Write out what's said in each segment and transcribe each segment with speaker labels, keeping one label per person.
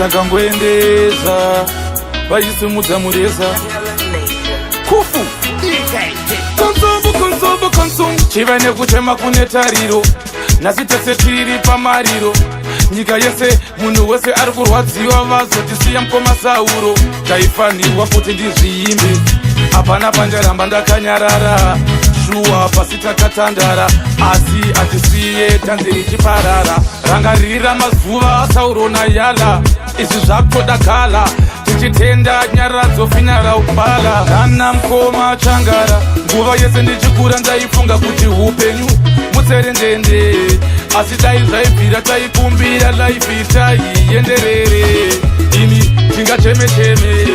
Speaker 1: Saka ngoendeza vachisimudza mureza. Kufu Konsumbu konsumbu konsum chive nekuchema kune tariro. Nhasi tese tiri pamariro, nyika yese, munhu wese ari kurwadziwa. Vazotisiya mukoma Sauro. Taifanirwa kuti ndizviimbe, hapana panjaramba ndakanyarara. Shuwa pasi takatandara, asi hatisiye tanzi richiparara. Rangarira mazuva aSauro naYala, izvi zvakutoda gala. Tichitenda Nyaradzo Funeral Parlour nana mukoma Changara. Nguva yese ndichikura ndaifunga kuti upenyu mutserendende, asi dai zvaibvira taikumbira life taienderere. Imi tingacheme-cheme,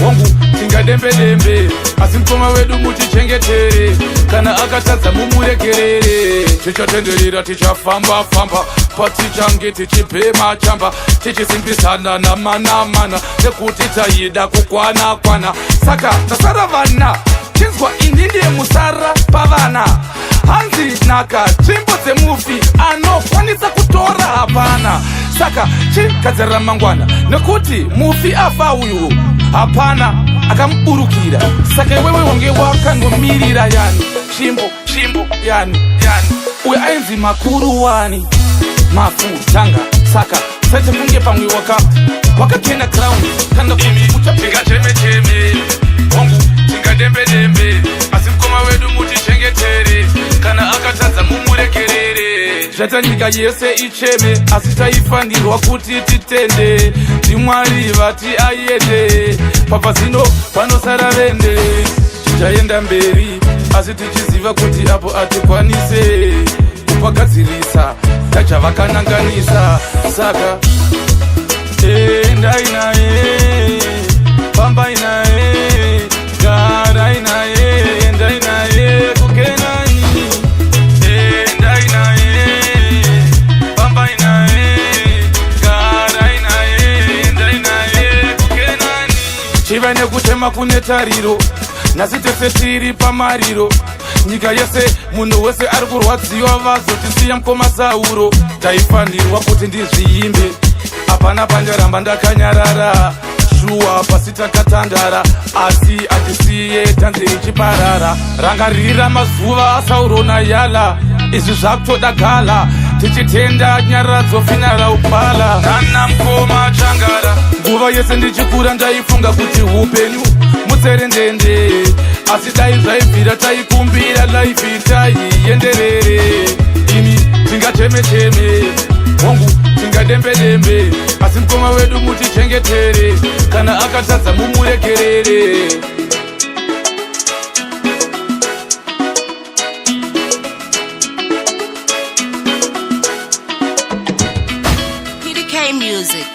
Speaker 1: hongu tingadembe-dembe, asi mukoma wedu mutichengetere. Kana akatadza mumuregerere. Tichatenderera, tichafamba-famba, patichange tichibhema chamba, tichisimbisana namanamana, nekuti taida kukwana-kwana. Saka tasara vana, chinzwa, ini ndiye musara pavana. Hanzi naka tsvimbo dzemufi anokwanisa kutora hapana. Saka chigadzirira mangwana, nekuti mufi afa uyu hapana akamuburukira. Saka iwewe wange wakangomirira yani tsvimbo, tsvimbo yani yani uyo ainzi makuru wani mafutanga. Saka saite kunge pamwe waka wakachena crown kana kuti tingacheme-cheme, hongu tingadembe-dembe, asi mukoma wedu mutichengetere. Kana akatadza mumuregerere. Zvaita nyika yese icheme, asi taifanirwa kuti titende ndimwari vati aende. Papa zino panosara vende. Tichaenda mberi, asi tichiziva kuti apo hatikwanise kupagadzirisa tachavakananganisa. Saka endai naye, fambai naye, garai naye, endai naye kuKenani. Endai naye, fambai naye, garai naye, endai naye kuKenani. Chive nekuchema kune tariro. Nhasi tese tiri pamariro, nyika yese, munhu wese ari kurwadziwa. Vazotisiya mukoma Sauro. Taifanirwa kuti ndizviimbe, hapana panjaramba ndakanyarara. Shuwa pasi takatandara, asi hatisiye tanzi richiparara. Rangarira mazuva aSauro naYala, izvi zvakutoda gala. Tichitenda Nyaradzo Funeral Parlour nana mukoma Changara. Nguva yese ndichikura ndaifunga kuti upenyu mutserendende, asi dai zvaibvira taikumbira life taienderere. Imi tingacheme-cheme, hongu tingadembe-dembe, asi mukoma wedu mutichengetere. Kana akatadza mumuregerere.
Speaker 2: PDK Music.